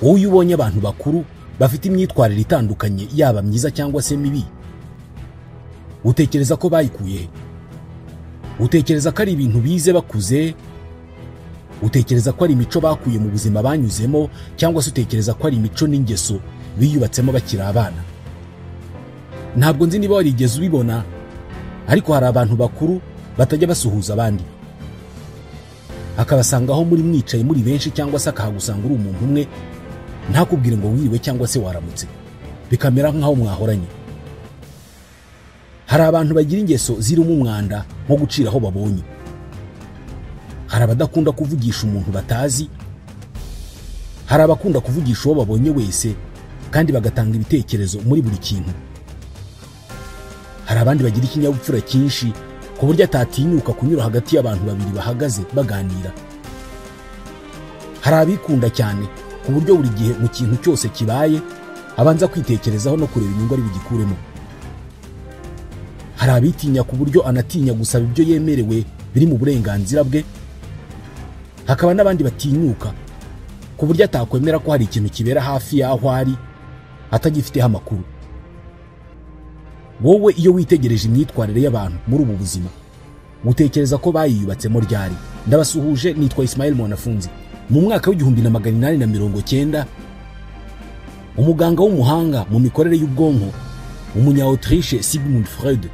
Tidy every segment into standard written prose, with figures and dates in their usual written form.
Wowe iyo ubonye abantu bakuru bafite imyitwarire itandukanye, yaba myiza cyangwa se mibi, utekereza ko bayikuye he? Utekereza ko ari ibintu bize bakuze? Utekereza ko ari imico bakuye mu buzima banyuzemo, cyangwa se utekereza ko ari imico n'ingeso biyubatsemo bakiri abana? Ntabwo nzi niba warigeze ubibona, ariko hari abantu bakuru batajya basuhuza abandi, akabasanga aho muri mwicaye muri benshi, cyangwa se akahagusanga uri umuntu umwe, ntakubwire ngo wiriwe cyangwa se waramutse, bikamera nk'aho mwahoranye. Hari abantu bagira ingeso zirimo umwanda, nko gucira aho babonye. Hari abadakunda kuvugisha umuntu batazi, hari abakunda kuvugisha uwo babonye wese kandi bagatanga ibitekerezo muri buri kintu. Hari abandi bagira ikinyabupfura cyinshi ku buryo atatinyuka kunyura hagati y'abantu babiri bahagaze baganira. Hari abikunda cyane ku buryo buri gihe mu kintu cyose kibaye abanza kwitekerezaho no kureba inyungu ari bugikuremo. Hari abitinya ku buryo anatinya gusaba ibyo yemerewe biri mu burenganzira bwe. Hakaba n'abandi batinyuka ku buryo atakwemera ko hari ikintu kibera hafi y'aho ari atagifiteho amakuru. Wowe iyo witegereje imyitwarire y'abantu muri ubu buzima, utekereza ko bayiyubatsemo ryari? Ndabasuhuje, nitwa Ismail Mwanafunzi. Mu mwaka w'1890, umuganga w'umuhanga mu mikorere y'ubwonko, umunya-Autriche Sigmund Freud,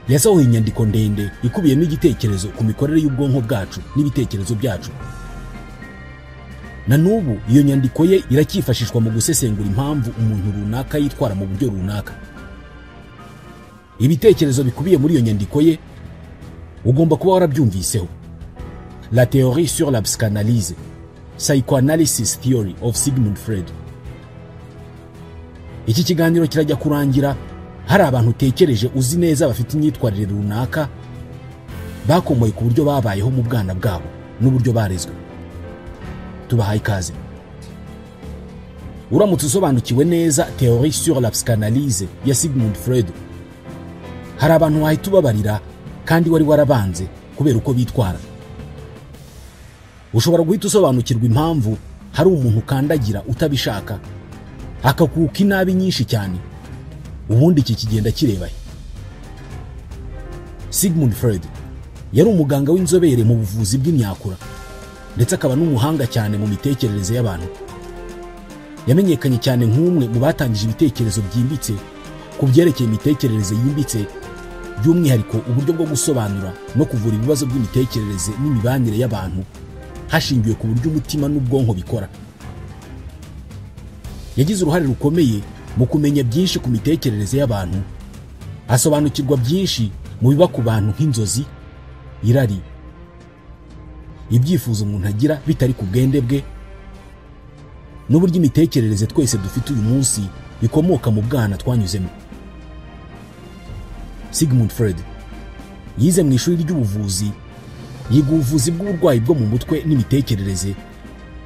yasohoye inyandiko ndende ikubiyemo igitekerezo ku mikorere y'ubwonko bwacu n'ibitekerezo byacu. Na n'ubu iyo nyandiko ye iracyifashishwa mu gusesengura impamvu umuntu runaka yitwara mu buryo runaka. Ibitekerezo bikubiye muri iyo nyandiko ye ugomba kuba warabyumviseho. La théorie sur la psychanalyse, Psychoanalysis Theory of Sigmund Freud. Iki kiganiro kirajya kurangira hari abantu utekereje uzi neza bafite imyitwarire runaka bakomoye ku buryo babayeho mu bwana bwabo n'uburyo barezwe. Tubahaye ikaze. Uramutse usobanukiwe neza théorie sur la psychanalyse ya Sigmund Freud, hari abantu wahita ubabarira kandi wari warabanze kubera uko bitwara. Ushobora guhita usobanukirwa impamvu hari umuntu ukandagira utabishaka akakuka inabi nyinshi cyane. Ubundi iki kigenda kireba he? Sigmund Freud yari umuganga w'inzobere mu buvuzi bw'imyakura, ndetse akaba n'umuhanga cyane mu mitekerereze y'abantu. Yamenyekanye cyane nk'umwe mu batangije ibitekerezo byimbitse ku byerekeye imitekerereze yimbitse, by'umwihariko uburyo bwo gusobanura no kuvura ibibazo by'imitekerereze n'imibanire y'abantu hashingiwe ku buryo umutima n'ubwonko bikora. Yagize uruhare rukomeye mu kumenya byinshi ku mitekerereze y'abantu, asobanukirwa byinshi mu biba ku bantu nk'inzozi, irari, ibyifuzo umuntu agira bitari ku bwende bwe, n'uburyo imitekerereze twese dufite uyu munsi bikomoka mu bwana twanyuzemo. Sigmund Freud yize mu ishuri ry'ubuvuzi, yiga ubuvuzi bw'uburwayi bwo mu mutwe n'imitekerereze,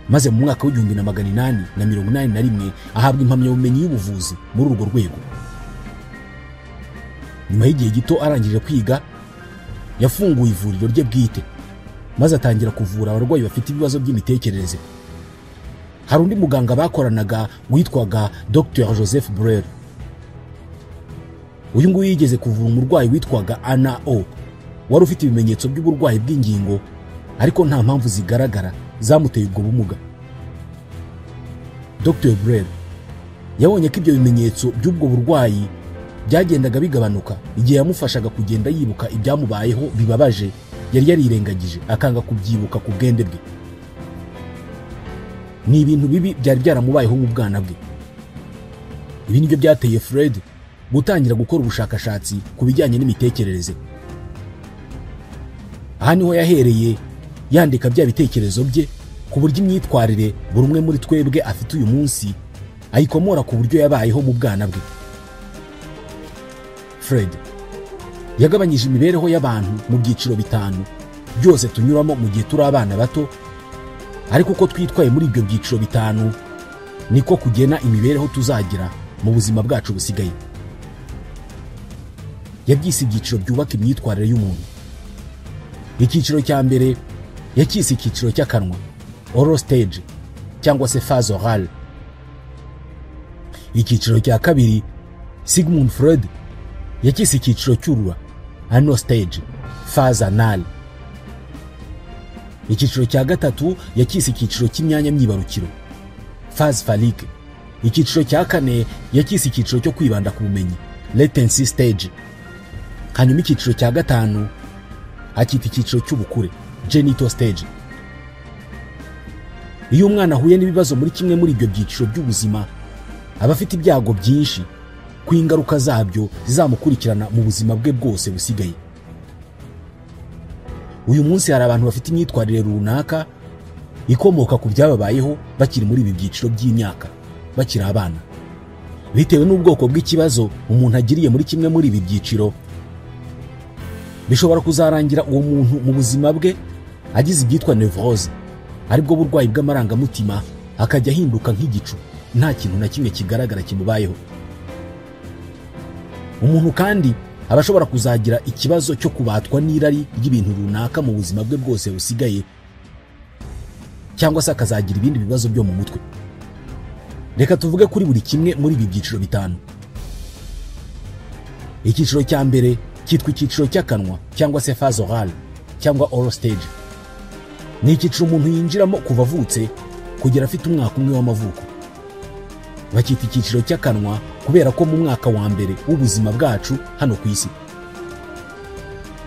maze mu mwaka w'1881 ahabwa impamyabumenyi y'ubuvuzi muri urwo rwego. Nyuma y'igihe gito arangije kwiga, yafunguye ivuriro rye bwite, maze atangira kuvura abarwayi bafite ibibazo by'imitekerereze. Hari undi muganga bakoranaga witwaga Dr Joseph Breuer. Uyu nguyu yigeze kuvura umurwayi witwaga Anna O, wari ufite ibimenyetso by'uburwayi bw'ingingo, ariko nta mpamvu zigaragara zamuteye ubwo bumuga. Dr Breuer yabonye ko ibyo bimenyetso by'ubwo burwayi byagendaga bigabanuka igihe yamufashaga kugenda yibuka ibyamubayeho bibabaje yari yarirengagije, akanga kubyibuka ku bwende bwe. Ni ibintu bibi byari byaramubayeho mu bwana bwe. Ibi nibyo byateye Freud gutangira gukora ubushakashatsi ku bijyanye n'imitekerereze. Aha niho yahereye yandika bya bitekerezo bye ku buryo imyitwarire buri umwe muri twebwe afite uyu munsi ayikomora ku buryo yabayeho mu bwana bwe. Freud yagabanyije imibereho y'abantu mu byiciro bitanu byose tunyuramo mu gihe turi abana bato, ariko uko twitwaye muri ibyo byiciro bitanu niko kugena imibereho tuzagira mu buzima bwacu busigaye. Yabyise ibyiciro byubaka imyitwarire y'umuntu. Icyiciro cya mbere yacyise icyiciro cy'akanwa, oral stage. cyangwa se phase orale. Icyiciro cya kabiri Sigmund Freud yakise icyiciro cy'urura, anal stage, phase anale. Icyiciro cya gatatu yakise icyiciro cy'imyanya myibarukiro, phase phallique. Icyiciro cya kane yakise icyiciro cyo kwibanda ku bumenyi, latency stage. Hanyuma icyiciro cya gatanu akita icyiciro cy'ubukure, genital stage. Iyo umwana ahuye n'ibibazo muri kimwe muri ibyo byiciro by'ubuzima, aba afite ibyago byinshi ko ingaruka zabyo zizamukurikirana mu buzima bwe bwose busigaye. Uyu munsi hari abantu bafite imyitwarire runaka ikomoka ku byababayeho bakiri muri ibi byiciro by'imyaka, bakiri abana. Bitewe n'ubwoko bw'ikibazo umuntu agiriye muri kimwe muri ibi byiciro, bishobora kuzarangira uwo muntu mu buzima bwe agize ibyitwa nevrose, aribwo burwayi bw'amarangamutima, akajya ahinduka nk'igicu, nta kintu na kimwe kigaragara kimubayeho. Umuntu kandi aba ashobora kuzagira ikibazo cyo kubatwa n'irari ry'ibintu runaka mu buzima bwe bwose busigaye, cyangwa se akazagira ibindi bibazo byo mu mutwe. Reka tuvuge kuri buri kimwe muri ibi byiciro bitanu. Icyiciro cya mbere cyitwa icyiciro cy'akanwa cyangwa se phase orale cyangwa oral stage. Ni icyiciro umuntu yinjiramo kuva avutse kugera afite umwaka umwe w'amavuko. Bakita icyiciro cy'akanwa kubera ko mu mwaka wa mbere w'ubuzima bwacu hano ku isi,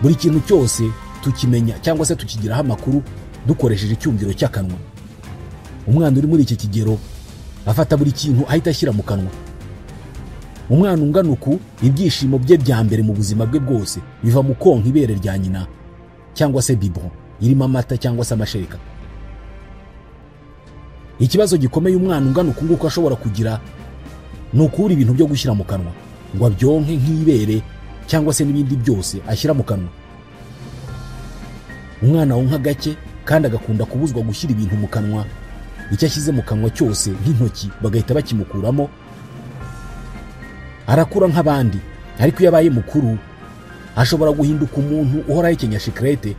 buri kintu cyose tukimenya cyangwa se tukigiraho amakuru dukoresheje icyumviro cy'akanwa. Umwana uri muri iki kigero afata buri kintu ahita ashyira mu kanwa. Umwana ungana uku, ibyishimo bye bya mbere mu buzima bwe bwose biva mu konka ibere rya nyina cyangwa se biberon irimo amata cyangwa se amashereka. Ikibazo gikomeye umwana ungana uku nguku ashobora kugira ni ukubura ibintu byo gushyira mu kanwa ngo abyonke nk'ibere cyangwa se n'ibindi byose ashyira mu kanwa. Umwana wonka gake kandi agakunda kubuzwa gushyira ibintu mu kanwa, icyo ashyize mu kanwa cyose nk'intoki bagahita bakimukuramo. Arakura nk'abandi, ariko iyo abaye mukuru ashobora guhinduka umuntu uhora ahekenya shikarete,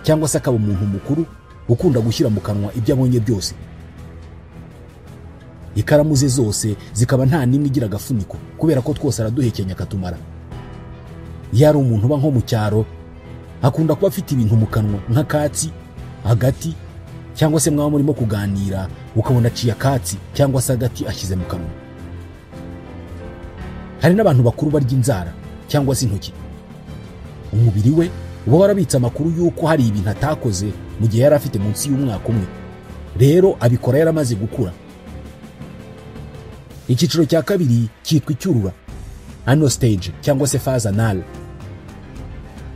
cyangwa se akaba umuntu mukuru ukunda gushyira mu kanwa ibyo abonye byose. Ikaramu ze zose zikaba nta n'imwe igira agafuniko, kubera ko twose araduhekenya akatumara. Iyo ari umuntu uba nko mu cyaro, akunda kuba afite ibintu mu kanwa nk'akatsi, agati, cyangwa se mwaba murimo kuganira ukabona aciye akatsi cyangwa se agati ashyize mu kanwa. Hari n'abantu bakuru barya inzara cyangwa se intoki. Umubiri we uba warabitse amakuru y'uko hari ibintu atakoze mu gihe yari afite munsi y'umwaka umwe, rero abikora yaramaze gukura. Icyiciro cya kabiri cyitwa icyurura, anal stage cyangwa se phase anale.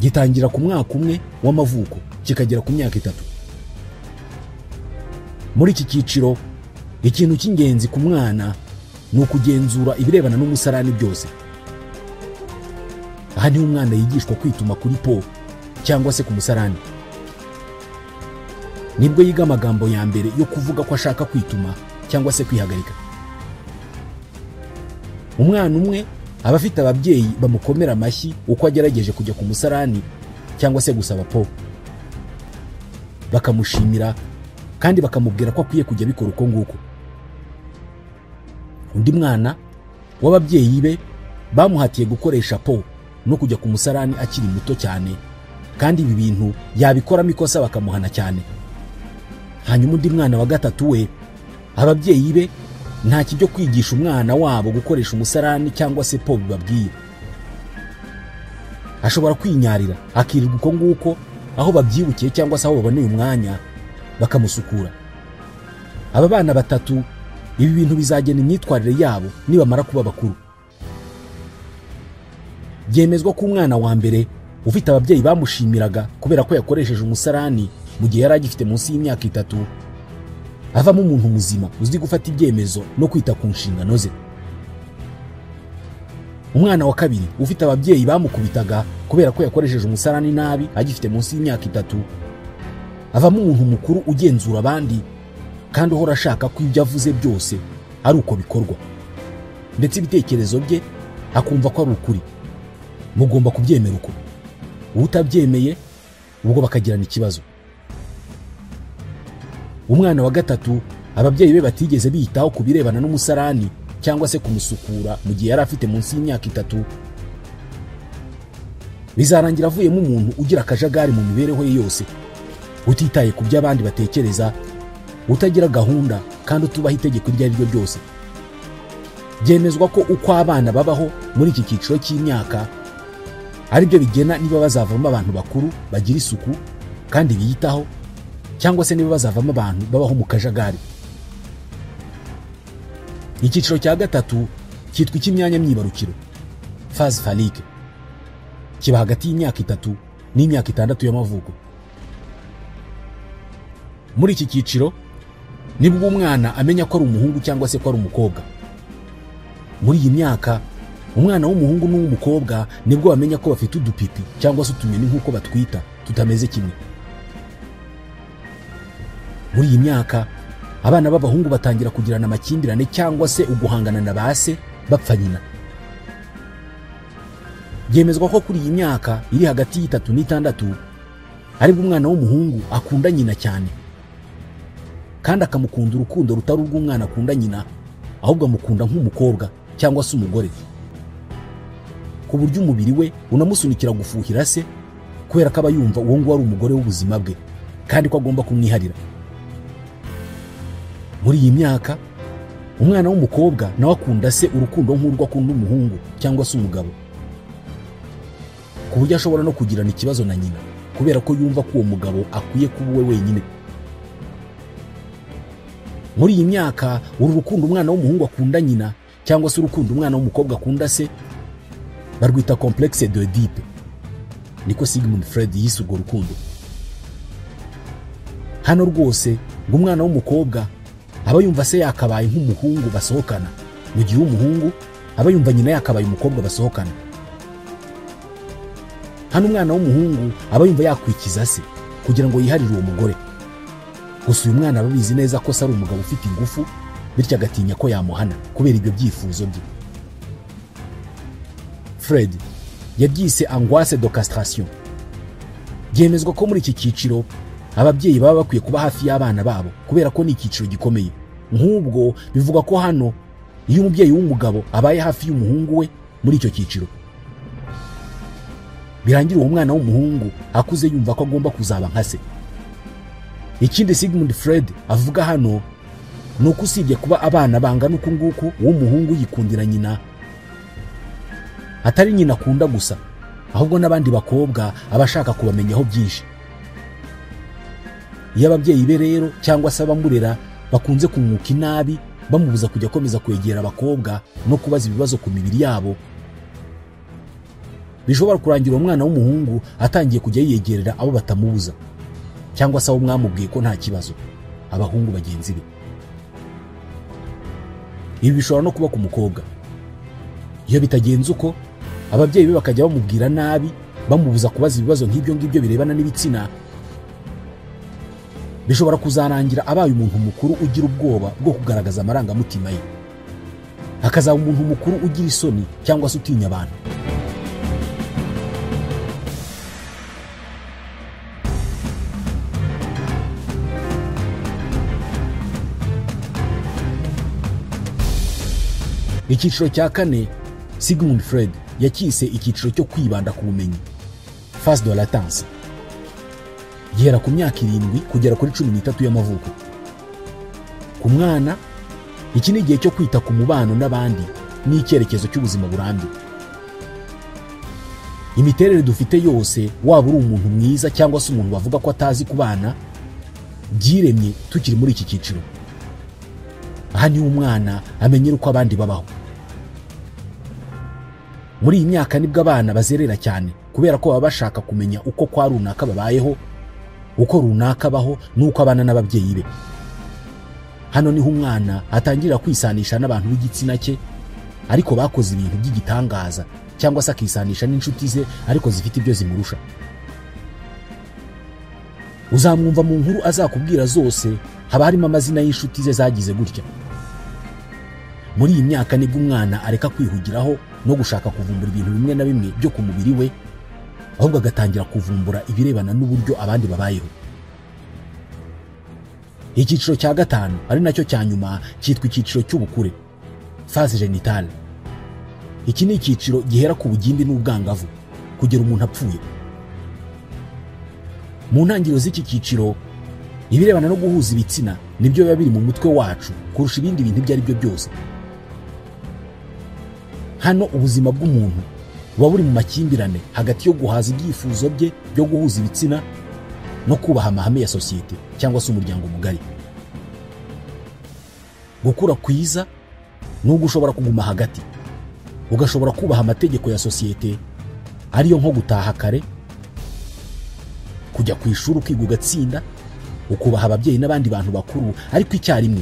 Gitangira ku mwaka umwe w'amavuko kikagera ku myaka 3. Muri iki cyiciro, ikintu cy'ingenzi ku mwana ni ukugenzura ibirebana n'umusarani byose. Aha niho umwana yigishwa kwituma kuri po cyangwa se ku musarani. Nibwo yiga amagambo ya mbere yo kuvuga ko ashaka kwituma cyangwa se kwihagarika. Umwana umwe aba afite ababyeyi bamukomera amashyi uko agerageje kujya ku musarani cyangwa se gusaba po, bakamushimira kandi bakamubwira ko akwiye kujya bikora uko nguko. Undi mwana w'ababyeyi be bamuhatiye gukoresha po no kujya ku musarani akiri muto cyane, kandi ibi bintu yabikoramo ikosa bakamuhana cyane. Hanyuma undi mwana wa gatatu we, ababyeyi be nta kijyo kwigisha umwana wabo gukoresha umusarani cyangwa se po bibabwiye. Ashobora kwinyarira akirirwa uko nguko aho babyibukiye cyangwa se aho baboneye umwanya bakamusukura. Aba bana batatu ibi bintu bizagena imyitwarire yabo nibamara kuba bakuru. Byemezwa ko umwana wa mbere ufite ababyeyi bamushimiraga kubera ko yakoresheje umusarani mu gihe yari agifite munsi y'imyaka 3, avamo umuntu muzima uzi gufata ibyemezo no kwita ku nshingano ze. Umwana wa kabiri ufite ababyeyi bamukubitaga kubera ko yakoresheje umusarani nabi agifite munsi y'imyaka 3, avamo umuntu mukuru ugenzura abandi kandi uhora ashaka ko ibyo avuze byose ari uko bikorwa, ndetse ibitekerezo bye akumva ko ari ukuri. Mugomba kubyemera uko, utabyemeye ubwo bakagirana ikibazo. Umwana wa gatatu ababyeyi be batigeze bitaho ku birebana n'umusarani cyangwa se kumusukura mu gihe yari afite munsi y'imyaka 3, bizarangira avuyemo umuntu ugira akajagari mu mibereho ye yose, utitaye ku byo abandi batekereza, utagira gahunda kandi utubaha itegeko iryo ari ryo ryose. Byemezwa ko uko abana babaho muri iki cyiciro cy'imyaka ari byo bigena niba bazavamo abantu bakuru bagira isuku kandi biyitaho, cyangwa se niba bazavamo abantu babaho mu kajagari. Icyiciro cya 3 cyitwa icy'imyanya myibarukiro, phase phallique, kiba hagati y'imyaka 3 n'imyaka 6 y'amavuko. Muri iki cyiciro nibwo umwana amenya ko ari umuhungu cyangwa se ko ari umukobwa. Muri iyi myaka umwana w'umuhungu n'uw'umukobwa nibwo bamenya ko bafite udupipi cyangwa se utunyoni nk'uko batwita tutameze kimwe. Muri iyi myaka abana b'abahungu batangira kugirana amakimbirane cyangwa se uguhangana na base bapfa nyina. Byemezwa ko kuri iyi myaka iri hagati y'3 n'6 aribwo umwana w'umuhungu akunda nyina cyane, kandi akamukunda urukundo rutari urw'umwana akunda nyina, ahubwo amukunda nk'umukobwa cyangwa se umugore, ku buryo umubiri we unamusunikira gufuhira se, kubera ko aba yumva uwo nguwo ari umugore w'ubuzima bwe kandi ko agomba kumwiharira. Muri iyi myaka umwana w'umukobwa nawe akunda se urukundo nk'urwo akunda umuhungu cyangwa se umugabo, ku buryo ashobora no kugirana ikibazo na nyina kubera ko yumva ko uwo mugabo akwiye kuba uwe wenyine. Muri iyi myaka uru rukundo umwana w'umuhungu akunda nyina cyangwa se urukundo umwana w'umukobwa akunda se barwita complexe d'Oedipe, niko Sigmund Freud yise urwo rukundo. Hano rwose ngo umwana w'umukobwa aba yumva se yakabaye nk'umuhungu basohokana, mu gihe umuhungu aba yumva nyina yakabaye umukobwa basohokana. Hano umwana w'umuhungu aba yumva yakwikiza se kugira ngo yiharire uwo mugore. Gusa uyu mwana ababizi neza ko se ari umugabo ufite ingufu, bityo agatinya ko yamuhana kubera ibyo byifuzo bye. Fred yabyise angoisse de castration. Byemezwa ko muri iki cyiciro ababyeyi baba bakwiye kuba hafi y'abana babo kubera ko ni icyiciro gikomeye. Nk'ubwo bivuga ko hano iyo umubyeyi w'umugabo abaye hafi y'umuhungu we muri icyo cyiciro, birangira uwo mwana w'umuhungu akuze yumva ko agomba kuzaba nka se. Ikindi Sigmund Freud avuga hano ni uko usibye kuba abana bangana uku nguku, uw'umuhungu yikundira nyina, atari nyina akunda gusa, ahubwo n'abandi bakobwa abashaka kubamenyaho byinshi. Iyo ababyeyi be rero cyangwa se abamurera bakunze kumwuka inabi, bamubuza kujya akomeza kwegera abakobwa no kubaza ibibazo ku mibiri yabo, bishobora kurangira umwana w'umuhungu atangiye kujya yiyegerera abo batamubuza cyangwa se abo mwamubwiye ko nta kibazo, abahungu bagenzi be. Ibi bishobora no kuba ku mukobwa. Iyo bitagenze uko, ababyeyi be bakajya bamubwira nabi, bamubuza kubaza ibibazo nk'ibyo ngibyo birebana n'ibitsina, bishobora kuzarangira abaye umuntu mukuru ugira ubwoba bwo kugaragaza amarangamutima ye, akazaba umuntu mukuru ugira isoni cyangwa se utinya abantu. Icyiciro cya 4 Sigmund Freud yakise icyiciro cyo kwibanda ku bumenyi, phase de latence, gihera ku myaka 7 kugera kuri 13 y'amavuko. Ku mwana iki ni igihe cyo kwita ku mubano n'abandi n'icyerekezo cy'ubuzima burambye. Imiterere dufite yose, waba uri umuntu mwiza cyangwa se umuntu bavuga ko atazi kubana, byiremye tukiri muri iki cyiciro. Aha ni umwana amenyera uko abandi babaho. Muri iyi myaka nibwo abana bazerera cyane kubera ko baba bashaka kumenya uko kwa runaka babayeho, uko runaka baho n'uko abana n'ababyeyi be. Hano niho umwana atangira kwisanisha n'abantu b'igitsina cye ariko bakoze ibintu by'igitangaza, cyangwa se akisanisha n'inshuti ze ariko zifite ibyo zimurusha. Uzamwumva mu nkuru azakubwira zose haba harimo amazina y'inshuti ze zagize gutya. Muri iyi myaka nibwo umwana areka kwihugiraho no gushaka kuvumbura ibintu bimwe na bimwe byo ku mubiri we, ahubwo agatangira kuvumbura ibirebana n'uburyo abandi babayeho. Icyiciro cya gatanu ari nacyo cya nyuma cyitwa icyiciro cy'ubukure, phase génitale. Iki ni icyiciro gihera ku bugimbi n'ubwangavu kugera umuntu apfuye. Mu ntangiriro z'iki cyiciro, ibirebana no guhuza ibitsina nibyo biba biri mu mutwe wacu kurusha ibindi bintu ibyo ari byo byose. Hano ubuzima bw'umuntu buba buri mu makimbirane hagati yo guhaza ibyifuzo bye byo guhuza ibitsina no kubaha amahame ya sosiyete cyangwa se umuryango mugari. Gukura kwiza nubwo ushobora kuguma hagati, ugashobora kubaha amategeko ya sosiyete ariyo nko gutaha kare, kujya ku ishuri ukiga ugatsinda, ukubaha ababyeyi n'abandi bantu bakuru, ariko icyarimwe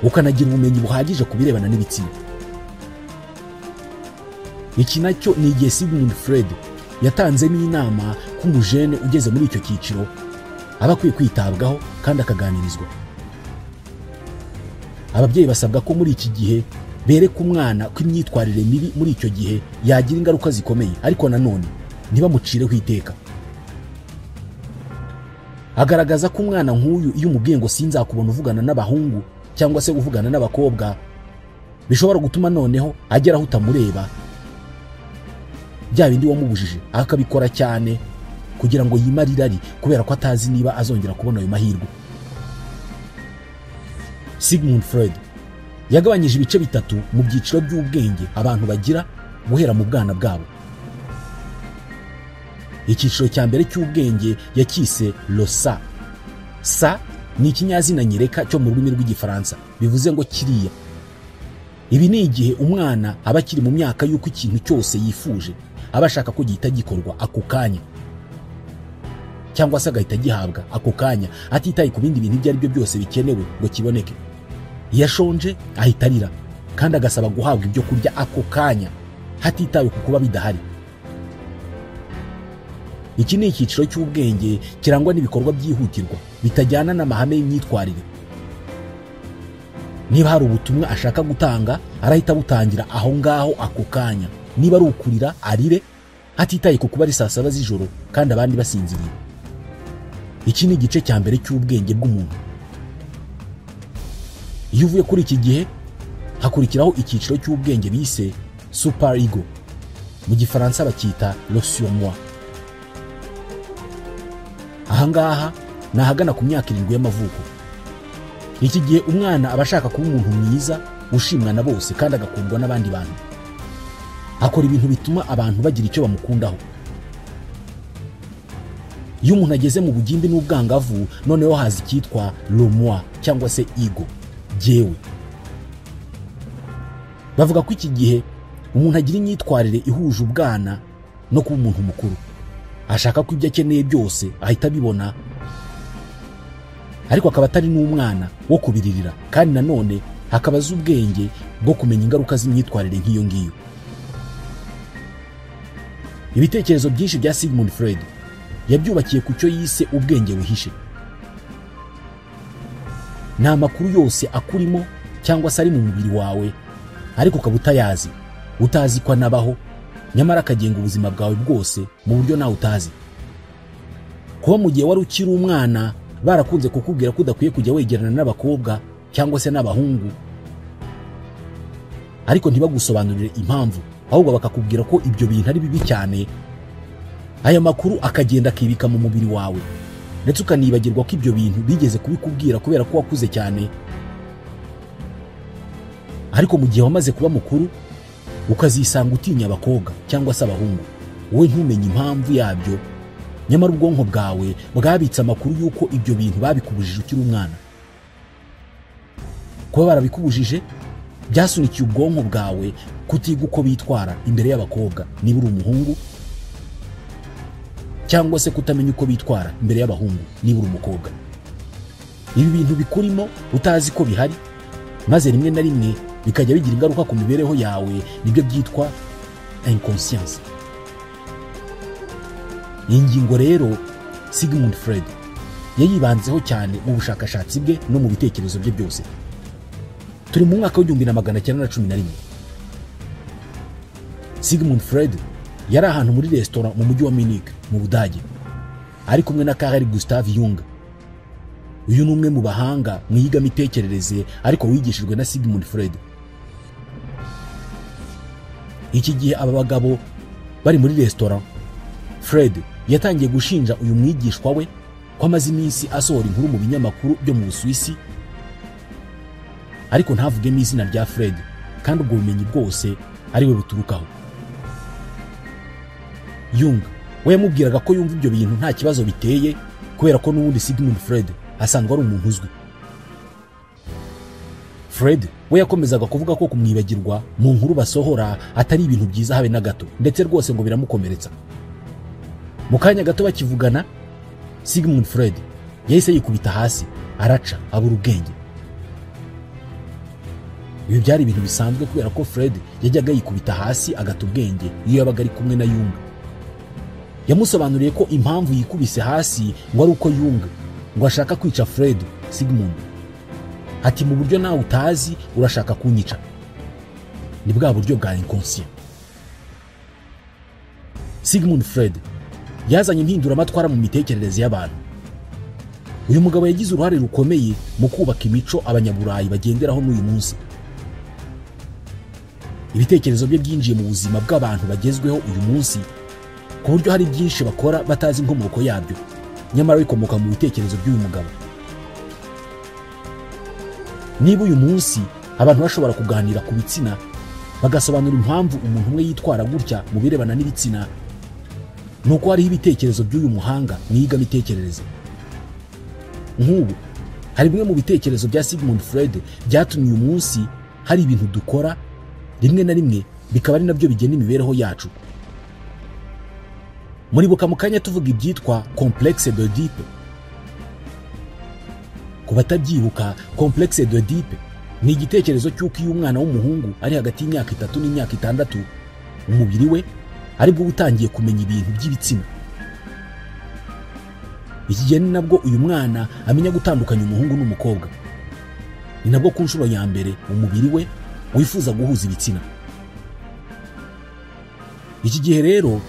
ukanagira ubumenyi buhagije ku birebana n'ibitsina. Iki nacyo ni igihe Sigmund Freud yatanzemo inama ko umujene ugeze muri icyo cyiciro aba akwiye kwitabwaho kandi akaganirizwa. Ababyeyi basabwa ko muri iki gihe bereka umwana ko imyitwarire mibi muri icyo gihe yagira ingaruka zikomeye, ariko nanone ntibamucireho iteka. Agaragaza ko umwana nk'uyu iyo umubwiye ngo sinzakubona uvugana n'abahungu cyangwa se uvugana n'abakobwa, bishobora gutuma noneho agera aho utamureba, bya bindi wamubujije akabikora cyane kugira ngo yimare irari, kubera ko atazi niba azongera kubona ayo mahirwe. Sigmund Freud yagabanyije ibice bitatu mu byiciro by'ubwenge abantu bagira guhera mu bwana bwabo. Icyiciro cya mbere cy'ubwenge yakise le ça. Ça ni ikinyazina nyereka cyo mu rurimi rw'Igifaransa, bivuze ngo kiriya. Ibi ni igihe umwana aba akiri mu myaka y'uko ikintu cyose yifuje aba ashaka ko gihita gikorwa ako kanya, cyangwa se agahita gihabwa ako kanya, atitaye ku bindi bintu ibyo ari byo byose bikenewe ngo kiboneke. Iyo ashonje ahita arira kandi agasaba guhabwa ibyo kurya ako kanya, hatitawe ku kuba bidahari. Iki ni icyiciro cy'ubwenge kirangwa n'ibikorwa byihutirwa bitajyana n'amahame y'imyitwarire. Niba hari ubutumwa ashaka gutanga arahita butangira aho ngaho ako kanya. Niba ari ukurira arire, hatitaye ku kuba ari saa saba z'ijoro kandi abandi basinziriye. Iki ni igice cya mbere cy'ubwenge bw'umuntu. Iyo uvuye kuri iki gihe hakurikiraho icyiciro cy'ubwenge bise super ego, mu Gifaransa bacyita le surmoi. Aha ngaha ni ahagana ku myaka 7 y'amavuko. Iki gihe umwana aba ashaka kuba umuntu mwiza ushimwa na bose kandi agakundwa n'abandi bantu. Akora ibintu bituma abantu bagira icyo bamukundaho. Iyo umuntu ageze mu bugimbi n'ubwangavu, noneho haza icyitwa le moi cyangwa se ego, jyewe. Bavuga ko iki gihe umuntu agira imyitwarire ihuje ubwana no kuba umuntu mukuru. Ashaka ko ibyo akeneye byose ahita abibona, ariko akaba atari n'umwana wo kubiririra, kandi nanone akaba azi ubwenge bwo kumenya ingaruka z'imyitwarire nk'iyo ngiyo. Ibitekerezo byinshi bya Sigmund Freud yabyubakiye ku cyo yise ubwenge buhishe. Ni amakuru yose akurimo cyangwa se ari mu mubiri wawe, ariko ukaba utayazi, utazi ko anabaho, nyamara akagenga ubuzima bwawe bwose mu buryo nawe utazi. Kuba mu gihe wari ukiri umwana barakunze kukubwira ko udakwiye kujya wegerana n'abakobwa cyangwa se n'abahungu, ariko ntibagusobanurire impamvu, ahubwo bakakubwira ko ibyo bintu ari bibi cyane. Aya makuru akagenda akibika mu mubiri wawe, ndetse ukanibagirwa ko ibyo bintu bigeze kubikubwira kubera ko wakuze cyane. Ariko mu gihe wamaze kuba mukuru ukazisanga utinya abakobwa cyangwa se abahungu, wowe ntumenye impamvu yabyo, nyamara ubwonko bwawe bwabitse amakuru y'uko ibyo bintu babikubujije ukiri umwana. Kuba barabikubujije byasunikiye ubwonko bwawe kutiga uko bitwara imbere y'abakobwa niba uri umuhungu, cyangwa se kutamenya uko bitwara imbere y'abahungu niba uri umukobwa. Ibi bintu bikurimo utazi ko bihari, maze rimwe na rimwe bikajya bigira ingaruka ku mibereho yawe, nibyo byitwa inconscience. Iyi ngingo rero Sigmund Freud yayibanzeho cyane mu bushakashatsi bwe no mu bitekerezo bye byose. Turi mu mwaka w'1911. Sigmund Freud yari ahantu muri restaurant mu mujyi wa Munich mu Budage, ari kumwe na Carl Gustav Jung. Uyu ni umwe mu bahanga mu iyigamitekerereze ariko wigishijwe na Sigmund Freud. Iki gihe aba bagabo bari muri restaurant, Freud yatangiye gushinja uyu mwigishwa we ko amaze iminsi asohora inkuru mu binyamakuru byo mu Busuwisi, ariko ntavugemo izina rya Freud kandi ubwo bumenyi bwose ari we buturukaho. Jung we yamubwiraga ko yumva ibyo bintu nta kibazo biteye kubera ko n'ubundi Sigmund Freud asanzwe ari umuntu uzwi. Freud we yakomezaga kuvuga ko kumwibagirwa mu nkuru basohora atari ibintu byiza habe na gato, ndetse rwose ngo biramukomeretsa. Mu kanya gato bakivugana, Sigmund Freud yahise yikubita hasi araca abura ubwenge. Ibi byari ibintu bisanzwe kubera ko Freud yajyaga yikubita hasi agata ubwenge iyo yabaga ari kumwe na Jung. Yamusobanuriye ko impamvu yikubise hasi ngo ari uko Jung ngo ashaka kwica Freud Sigmund. Ati mu buryo nawe utazi urashaka kunyica. Ni bwa buryo bwa inconscient. Sigmund Freud yazanye impinduramatwara mu mitekerereze y'abantu. Uyu mugabo yagize uruhare rukomeye mu kubaka imico abanyaburayi bagenderaho n'uyu munsi. Ibitekerezo bye byinjiye mu buzima bw'abantu bagezweho uyu munsi, ku buryo hari byinshi bakora batazi inkomoko yabyo, nyamara bikomoka mu bitekerezo by'uyu mugabo. Niba uyu munsi abantu bashobora kuganira ku bitsina bagasobanura impamvu umuntu umwe yitwara gutya mu birebana n'ibitsina, nuko hariho ibitekerezo by'uyu muhanga mu iyigamitekerereze. Nk'ubu hari bimwe mu bitekerezo bya Sigmund Freud byatumye uyu munsi hari ibintu dukora rimwe na rimwe bikaba ari nabyo bigena imibereho yacu. Muribuka mu kanya tuvuga ibyitwa complexe d'Oedipe. Ku batabyibuka, complexe d'Oedipe ni igitekerezo cy'uko iyo umwana w'umuhungu ari hagati y'imyaka 3 n'imyaka 6, umubiri we aribwo utangiye kumenya ibintu by'ibitsina. Iki gihe ni nabwo uyu mwana amenya gutandukanya umuhungu n'umukobwa. Ni nabwo ku nshuro ya mbere umubiri we wifuza guhuza ibitsina. Iki gihe rero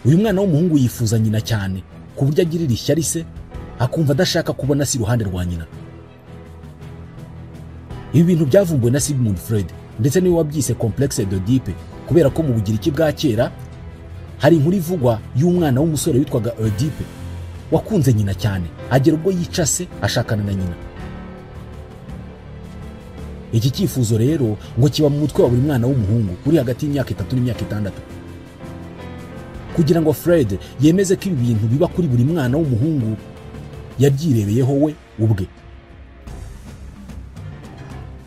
uyu mwana w'umuhungu yifuza nyina cyane ku buryo agirira ishyari se, akumva adashaka kubona si iruhande rwa nyina. Ibi bintu byavumbuwe na Sigmund Freud, ndetse niwe wabyise complexe d'Oedipe kubera ko mu Bugiriki bwa kera hari inkuru ivugwa y'umwana w'umusore witwaga Oedipe wakunze nyina cyane agera ubwo yica se ashakana na nyina. Iki cyifuzo rero ngo kiba mu mutwe wa buri mwana w'umuhungu uri hagati y'imyaka 3 n'imyaka 6. Kugira ngo Freud yemeze ko ibi bintu biba kuri buri mwana w'umuhungu, yabyirebeyeho we ubwe.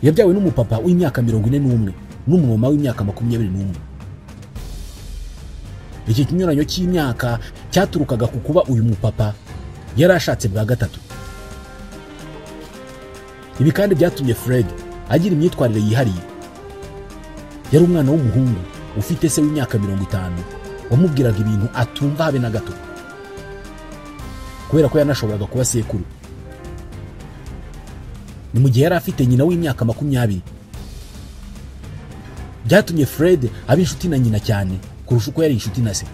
Yabyawe n'umupapa w'imyaka 41 n'umumama w'imyaka 21. Iki kinyuranyo cy'imyaka cyaturukaga ku kuba uyu mupapa yarashatse bwa gatatu. Ibi kandi byatumye Freud agira imyitwarire yihariye. Yari umwana w'umuhungu ufite se w'imyaka 50 wamubwiraga ibintu atumva habe na gato, kubera ko yanashoboraga kuba sekuru. Ni mu gihe yari afite nyina w'imyaka 20. Byatumye Freud aba inshuti na nyina cyane kurusha uko yari inshuti na se.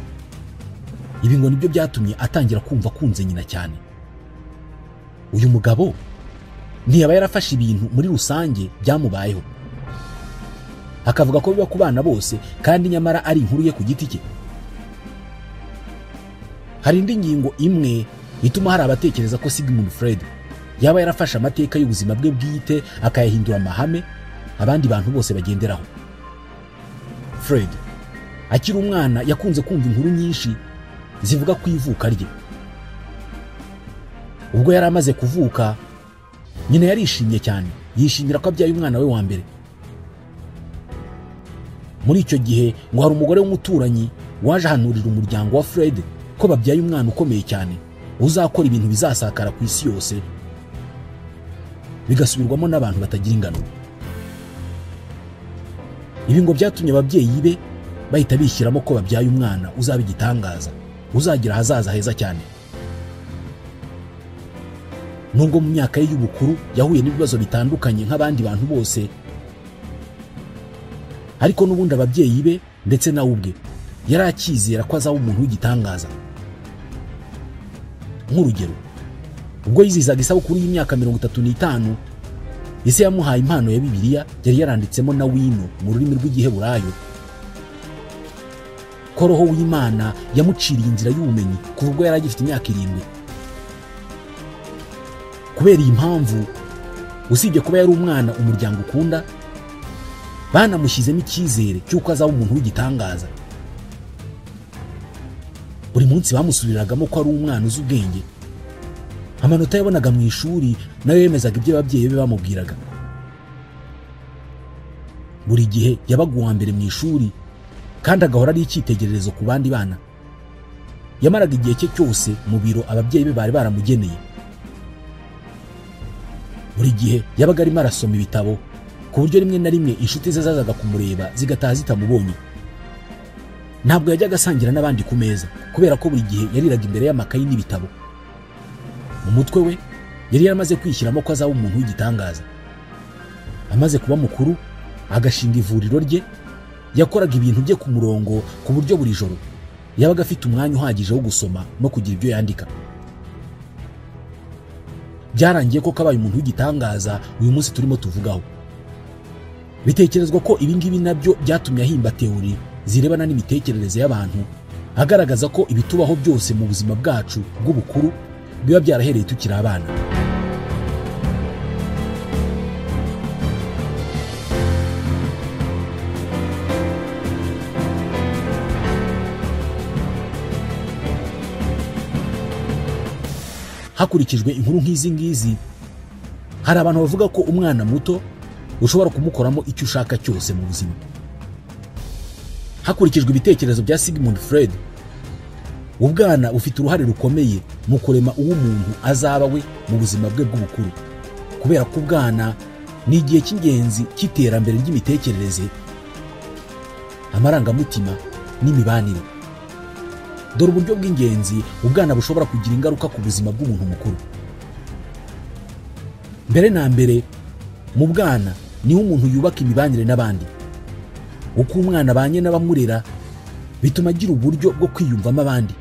Ibi ngo nibyo byatumye atangira kumva akunze nyina cyane. Uyu mugabo ntiyaba yarafashe ibintu muri rusange byamubayeho, akavuga ko biba ku bana bose kandi nyamara ari inkuru ye ku giti cye. Hari indi ngingo imwe ituma hari abatekereza ko Sigmund Freud yaba yarafashe amateka y'ubuzima bwe bwite akayahindura amahame abandi bantu bose bagenderaho. Freud akiri umwana yakunze kumva inkuru nyinshi zivuga ku ivuka rye. Ubwo yari amaze kuvuka, nyina yarishimye cyane, yishimira ko abyaye umwana we wa mbere. Muri icyo gihe ngo hari umugore w'umuturanyi waje ahanurira umuryango wa Freud ko babyaye umwana ukomeye cyane uzakora ibintu bizasakara ku isi yose, bigasubirwamo n'abantu batagira ingano. Ibi ngo byatumye ababyeyi be bahita bishyiramo ko babyaye umwana uzaba igitangaza, uzagira ahazaza heza cyane. Nubwo mu myaka ye y'ubukuru yahuye n'ibibazo bitandukanye nk'abandi bantu bose, ariko n'ubundi ababyeyi be ndetse nawe ubwe yari akizera ko azaba umuntu w'igitangaza. Nk'urugero, Ubwo yizihizaga isabukuru y'imyaka 35, ise yamuhaye impano ya Bibiliya yari yaranditsemo na wino mu rurimi rw'Igiheburayo ko Roho w'Imana yamuciriye inzira y'ubumenyi kuva ubwo yari agifite imyaka 7. Kubera iyi mpamvu, usibye kuba yari umwana umuryango ukunda, banamushyizemo icyizere cy'uko azaba umuntu w'igitangaza. Buri munsi bamusubiriragamo ko ari umwana uzi ubwenge. Amanota yabonaga mu ishuri nayo yemezaga ibyo ababyeyi be bamubwiraga. Buri gihe yabaga uwa mbere mu ishuri kandi agahora ari icyitegererezo ku bandi bana. Yamaraga igihe cye cyose mu biro ababyeyi be bari baramugeneye. Buri gihe yabaga arimo arasoma ibitabo, ku buryo rimwe na rimwe inshuti ze zazaga kumureba zigataha zitamubonye. Ntabwo yajyaga asangira n'abandi ku meza kubera ko buri gihe yariraga imbere y'amakayi n'ibitabo. Mu mutwe we yari yaramaze kwishyiramo ko azaba umuntu w'igitangaza. Amaze kuba mukuru agashinga ivuriro rye, yakoraga ibintu bye ku murongo ku buryo buri joro yabaga afite umwanya uhagije wo gusoma no kugira ibyo yandika. Byarangiye ko kabaye umuntu w'igitangaza uyu munsi turimo tuvugaho. Bitekerezwa ko ibi ngibi nabyo byatumye ahimba teori zirebana n'imitekerereze y'abantu, agaragaza ko ibitubaho byose mu buzima bwacu bw'ubukuru biba byarahereye tukiri abana. Hakurikijwe inkuru nk'izi ngizi, hari abantu bavuga ko umwana muto ushobora kumukoramo icyo ushaka cyose mu buzima. Hakurikijwe ibitekerezo bya Sigmund Freud, ubwana bufite uruhare rukomeye mu kurema uwo umuntu azaba we mu buzima bwe bw'ubukuru, kubera ko ubwana ni igihe cy'ingenzi cy'iterambere ry'imitekerereze, amarangamutima n'imibanire. Dore uburyo bw'ingenzi ubwana bushobora kugira ingaruka ku buzima bw'umuntu mukuru. Mbere na mbere, mu bwana niho umuntu yubaka imibanire n'abandi. Uko umwana abanye n'abamurera bituma agira uburyo bwo kwiyumvamo abandi.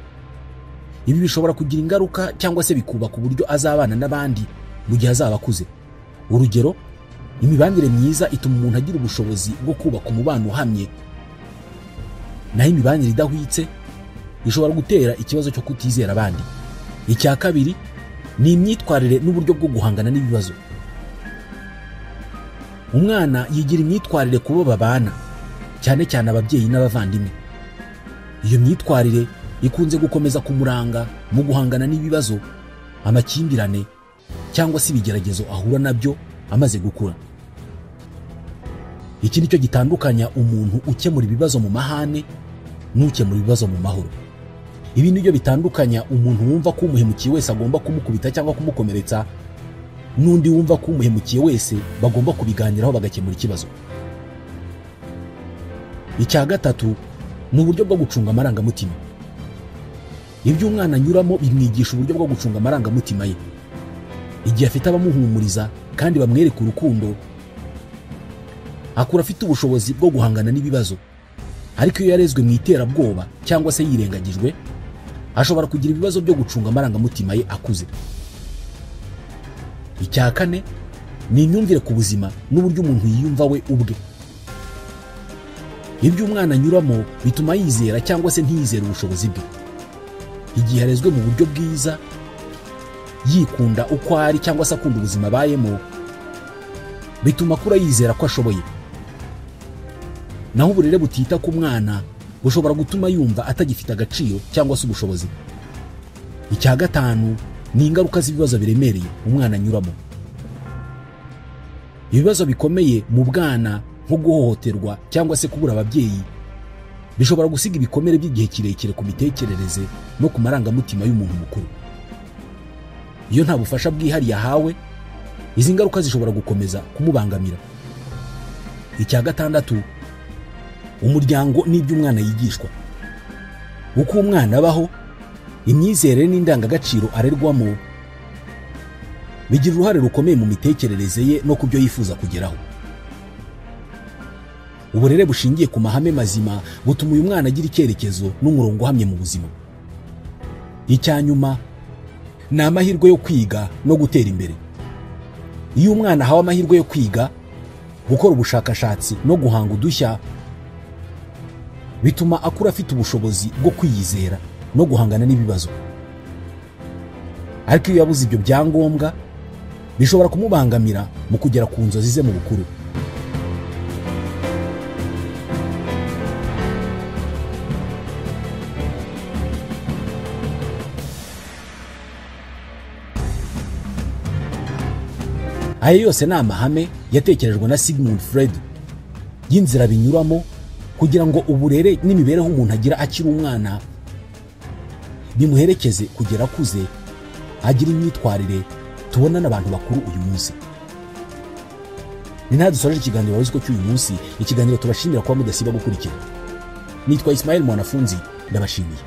Ibi bishobora kugira ingaruka cyangwa se bikubaka uburyo azabana n'abandi mu gihe azaba akuze. Urugero, imibanire myiza ituma umuntu agira ubushobozi bwo kubaka umubano uhamye, naho imibanire idahwitse ishobora gutera ikibazo cyo kutizera abandi. Icya kabiri ni imyitwarire n'uburyo bwo guhangana n'ibibazo. Umwana yigira imyitwarire kubo babana, cyane cyane ababyeyi n'abavandimwe. Iyo myitwarire ikunze gukomeza kumuranga mu guhangana n'ibibazo, amakimbirane cyangwa se ibigeragezo ahura nabyo amaze gukura. Iki nicyo gitandukanya umuntu ukemura ibibazo mu mahane n'ukemura ibibazo mu mahoro. Ibi nibyo bitandukanya umuntu wumva ko umuhemukiye wese agomba kumukubita cyangwa kumukomeretsa, n'undi wumva ko umuhemukiye wese bagomba kubiganiraho bagakemura ikibazo. Icya gatatu ni uburyo bwo gucunga amarangamutima. Ibyo umwana anyuramo bimwigisha uburyo bwo gucunga amarangamutima ye. Igihe afite abamuhumuriza kandi bamwereka urukundo, akura afite ubushobozi bwo guhangana n'ibibazo. Ariko iyo yarezwe mu iterabwoba cyangwa se yirengagijwe, ashobora kugira ibibazo byo gucunga amarangamutima ye akuze. Icya kane ni imyumvire ku buzima n'uburyo umuntu yiyumva we ubwe. Ibyo umwana anyuramo bituma yizera cyangwa se ntiyizere ubushobozi bwe. Igihe arezwe mu buryo bwiza, yikunda uko ari cyangwa se akunda ubuzima abayemo, bituma akura yizera ko ashoboye. Naho uburere butita ku mwana bushobora gutuma yumva atagifite agaciro cyangwa se ubushobozi. Icya gatanu ni ingaruka z'ibibazo biremereye umwana anyuramo. Ibibazo bikomeye mu bwana nko guhohoterwa cyangwa se kubura ababyeyi bishobora gusiga ibikomere by'igihe kirekire ku mitekerereze no ku marangamutima y'umuntu mukuru. Iyo nta bufasha bwihariye ahawe, izi ngaruka zishobora gukomeza kumubangamira. Icya gatandatu, umuryango n'ibyo umwana yigishwa. Uko umwana abaho, imyizerere n'indangagaciro arerwamo bigira uruhare rukomeye mu mitekerereze ye no ku byo yifuza kugeraho. Uburere bushingiye ku mahame mazima butuma uyu mwana agira icyerekezo n'umurongo uhamye mu buzima. Icya nyuma Ni amahirwe yo kwiga no gutera imbere. Iyo umwana ahawe amahirwe yo kwiga, gukora ubushakashatsi no guhanga udushya, bituma akura afite ubushobozi bwo kwiyizera no guhangana n'ibibazo. Ariko iyo yabuze ibyo byangombwa, bishobora kumubangamira mu kugera ku nzozi ze mu bukuru. Aya yose ni amahame yatekerejwe na Sigmund Freud y'inzira binyuramo kugira ngo uburere n'imibereho umuntu agira akiri umwana bimuherekeze kugera akuze, agira imyitwarire tubona n'abantu bakuru uyu munsi. Ni naho dusoje ikiganiro Wari Uziko cy'uyu munsi, ikiganiro tubashimira kuba mudasiba gukurikira. Nitwa Ismael Mwanafunzi, ndabashimiye.